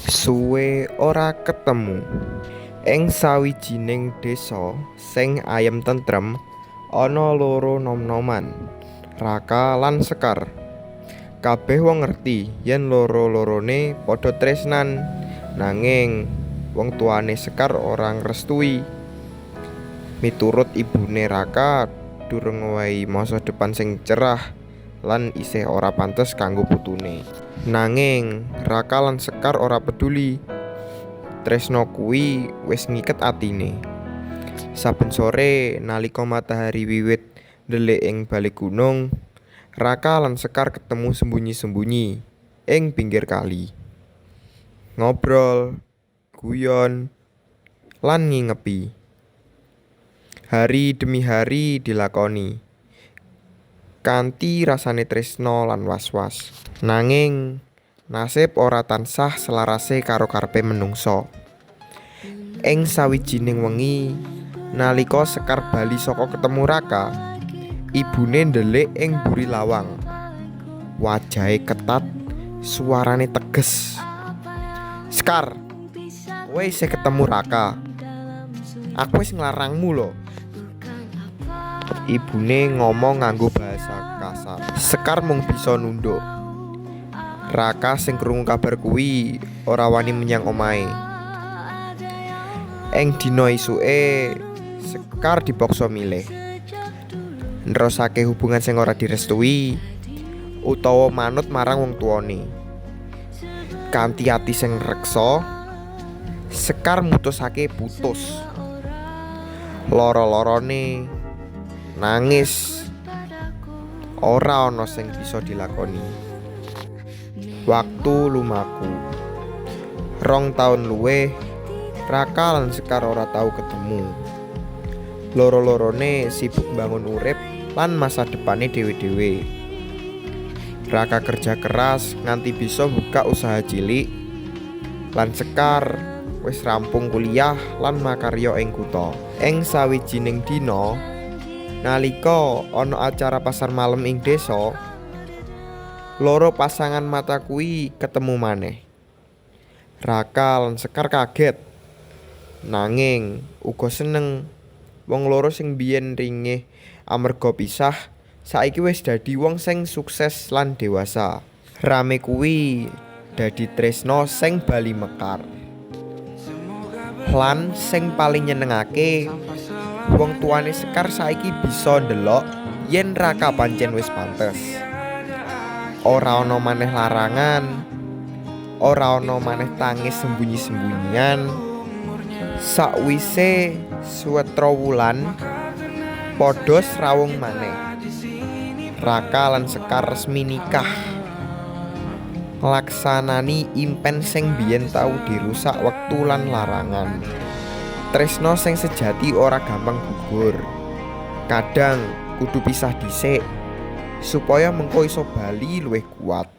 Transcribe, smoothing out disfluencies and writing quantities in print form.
Suwe ora ketemu. Ing sawijining desa sing ayem tentrem, ana loro nom-noman, Raka lan Sekar. Kabeh wong ngerti yen loro-lorone padha tresnan, nanging wong tuane Sekar ora ngrestui. Miturut ibune, Raka durung ngowahi masa depan sing cerah lan isih ora pantes kanggo putune. Nanging Raka lan Sekar ora peduli. Tresna kuwi wis ngiket atine. Saben sore nalika matahari wiwit ndelik ing balik gunung, Raka lan Sekar ketemu sembunyi-sembunyi ing pinggir kali. Ngobrol, guyon, lan ngingepi. Hari demi hari dilakoni kanthi rasane tresna lan was-was. Nanging nasib ora tansah selarase karo karepe menungsa. Ing sawijining wengi, nalika Sekar bali saka ketemu Raka, ibune ndelik ing mburi lawang. Wajahe ketat, suarane teges. "Sekar, kowe isih ketemu Raka. Aku wis nglarangmu lho." Ibune ngomong nganggo bahasa kasar. Sekar mung bisa nunduk. Raka sing krungu kabar kuwi ora wani menyang omahe. Ing dina isuke, Sekar dipaksa milih. Nerusake hubungan sing ora direstui utawa manut marang wong tuane. Kanthi ati sing reksa, Sekar mutusake putus. Lara-larane nangis, ora ana sing bisa dilakoni. Waktu lumaku. 2 taun luwih, Raka lan Sekar ora tau ketemu. Loro-lorone sibuk mbangun urip lan masa depane dhewe-dhewe. Raka kerja keras nganti bisa buka usaha cilik, lan Sekar wis rampung kuliah lan makarya ing kutha. Ing sawijining dina, nalika ana acara pasar malem ing desa, loro pasangan mata kuwi ketemu maneh. Raka lan Sekar kaget, nanging uga seneng. Wong loro sing biyen ringih amarga pisah, saiki wis dadi wong sing sukses lan dewasa. Rame kuwi dadi tresna sing bali mekar. Lan sing paling nyenengake, wong tuane Sekar saiki bisa ndelok yen Raka pancen wis pantes. Ora ana maneh larangan, ora ana maneh tangis sembunyi-sembunyian. Sakwise swetra wulan, padha srawung maneh. Raka lan Sekar resmi nikah, nglaksanani impen sing biyen tau dirusak wektu lan larangan. Tresna sing sejati ora gampang gugur. Kadang kudu pisah dhisik supaya mengko iso bali luwih kuat.